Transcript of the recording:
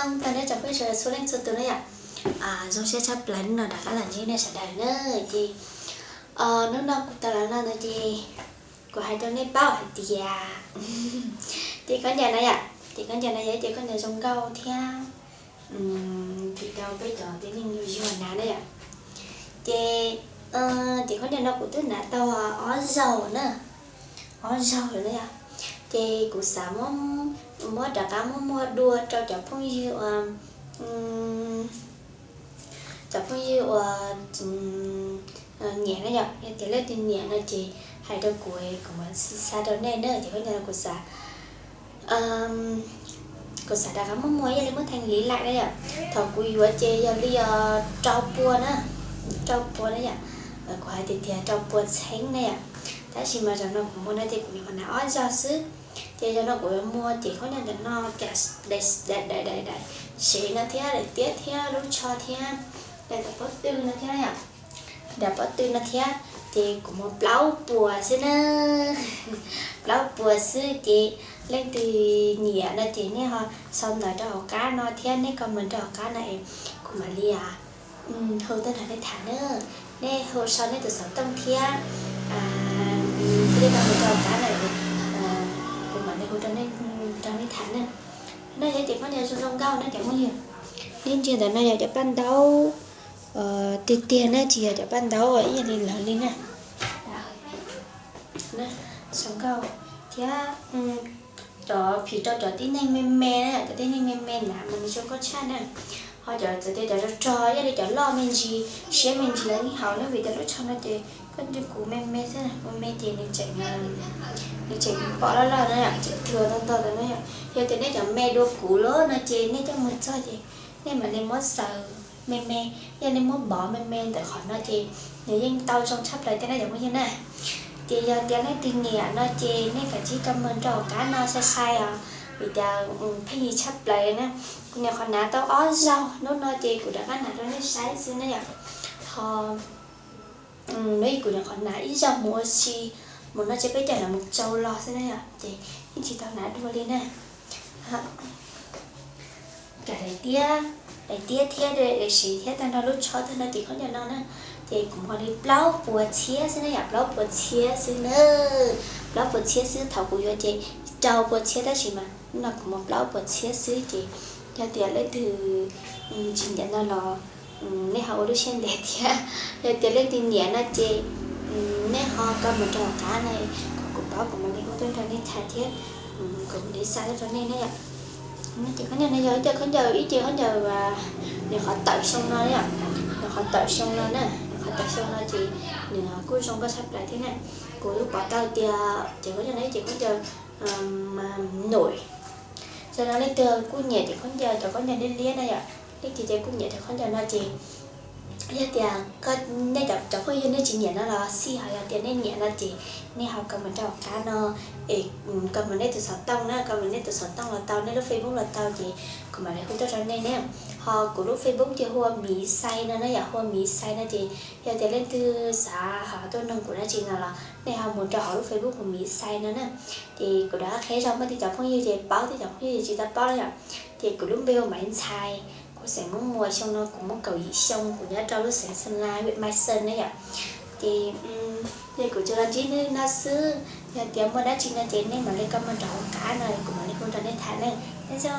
Tau neb tsoom phooj ywg sawv daws txhua leej txhua tus na yom. Zoo siab tshaj plaws hnub no rov qab los ntsib nej sawv daws na. Ces hnub no kuv tau los no no ces kuv hais rau nej paub hais tias ces khaub ncaws no yom, ces khaub ncaws no yog ib ce khaub ncaws zoo nkauj thiab phim rau peb cov tib neeg yuag yuag hnav na yom. Ces ces khaub ncaws no kuv twb hnav tau ob zaug na, ob zaug lawm na yom. Ces kuv xav muab, muab rov qab muab muag dua rau cov phooj ywg uas, cov phooj ywg uas nyiam na yom. Yog tias leej twg nyiam no ces hais rau kuv, kuv mam xa rau nej na. Ces khaub ncaws no kuv xav, kuv xav rov qab muab muag ib yam li muab theej liv laim na yom. Thaum kuv yuav ces yog li rau pua na, rau pua na yom. Kuv hais tias tias rau pua txheeb na yom. Tab sis mas zaum no kuv muag no ces kuv nyuam qhuav hnav ob zaug xwb. Ces zaum no kuv yuav muag ces khaub ncaws ntawm no kam daim daim daim sev no thiab daim tiab thiab lub tsho thiab daim pob tw no thiab yom, daim pob tw no thiab. Ces kuv muag plaub puas xwb na, plaub puas xwb. Ces leej twg nyiam no ces nej ho sau ntawv rau hauv qab no thiab nej comment rau hauv qab no es kuv mam li hu tuaj nrog nej tham na. Nej hu sau nej tus xov tooj thiab, thiab nej comment rau hauv qab no es kuv mam li hu rau nej, rau nej tham na. No yog ces khaub ncaws zoo zoo nkauj na cov phooj ywg. Nej ntsia ntawm no yog cov paj ntaub tiag tiag na, tsis yog cov paj ntaub ib yam li lawv li na. Zoo nkauj thiab cov phim rau cov tib neeg me me na, cov tib neeg me me na mas nws zoo nkauj tshaj na. Ho cov txawm tias cov rog rog ib yam li cov loj me ntsis, siab me ntsis lawv yeej haus na, vim tias lub tsho no ces koj ntsia kuv me me xwb, me me ces nws tseem, nws tseem pom loj loj na yom, tseem tuag ntau ntau ntawd na yom. Yog tias nej cov me dua kuv lawm no ces nej coj mus txog ces nej mam li muab xaws me me, yog nej muab bov me me ntawm qhov no ces nws yeej tau zoo tshaj plaws thiab na cov phooj ywg na. Ces yog tias leej twg nyiam no ces nej kav tsij comment rau hauv qab no sai sai os, vim tias pheej yig tshaj plaws na. Kuv nyuam qhuav hnav tau ob zaug, hnub no ces kuv rov qab hnav rau nej saib xwb na yom. Ho hnub ib kuv nyuam qhuav hnav ib zaug mus ua si, mus no ces peb coj los mus tsau los xwb na yom, ces yeej tsis tau hnav dua li na. Daim tiab, daim tiab thiab daim sev thiab tag nrho lub tsho tag nrho ces khaub ncaws no na, ces kuv muag li plaub puas txhiab xwb na yom, plaub puas txhiab xwb na. Plaub puas txhiab xwb, thaum kuv yuav ces rau puas txhiab tab sis mas no kuv muag plaub puas txhiab xwb ces yog tias leej twg tsis nyiam no los nej ho ua lub siab ntev thiab. Yog tias leej twg nyiam no ces nej ho comment rau hauv qab na, kom kuv paub kuv mam li hu tuaj nrog nej tham thiab kuv mam li xa tuaj rau nej na yom. Ces khaub ncaws no yog ib co khaub ncaws, ib ce khaub ncaws nws qhov tawm xyoo no yom, nws qhov tawm xyoo no na, nws qhov tawm xyoo no ces nws kuj zoo nkauj tshaj plaws thiab na. Kuv pom tau tias ces khaub ncaws no ib ce khaub ncaws mas num. Yog no leej twg kuj nyiam ces khaub ncaws, cov khaub ncaws liab liab na yom, leej twg ces kuj nyiam cov khaub ncaws no ces yog tias nej cov phooj ywg nej tsis nyiam no los xij, ho yog tias nej nyiam no ces nej ho comment rau hauv qab no es comment nej tus xov tooj na, comment nej tus xov tooj los tau, nej lub Facebook los tau ces kuv mam li hu tuaj rau nej ne. Ho kuv lub Facebook ces hu ua Miv Xais no na yom, hu ua Miv Xais no ces yog tias leej twg xav ho tuaj noog kuv dab tsi no los nej ho mus rau hauv lub Facebook hu Miv Xais no na. Ces kuv rov qab qhia zog, muaj tej cov phooj ywg ces paub, tej cov phooj ywg tsis tau paub na yom. Ces kuv lub npe hu Maiv Ntxhais, kuv xeem Hmoob Muas, xyoo no kuv muaj kaum yim xyoo, kuv nyob rau lub xeev Xeeb Las, huyện Mai Sơn na yom. Ces, ces kuv tsuas los ntsib nej no xwb, yog tias muaj dab tsi no ces nej mam li comment rau hauv qab no kuv mam li hu rau nej tham na. Nyob zoo.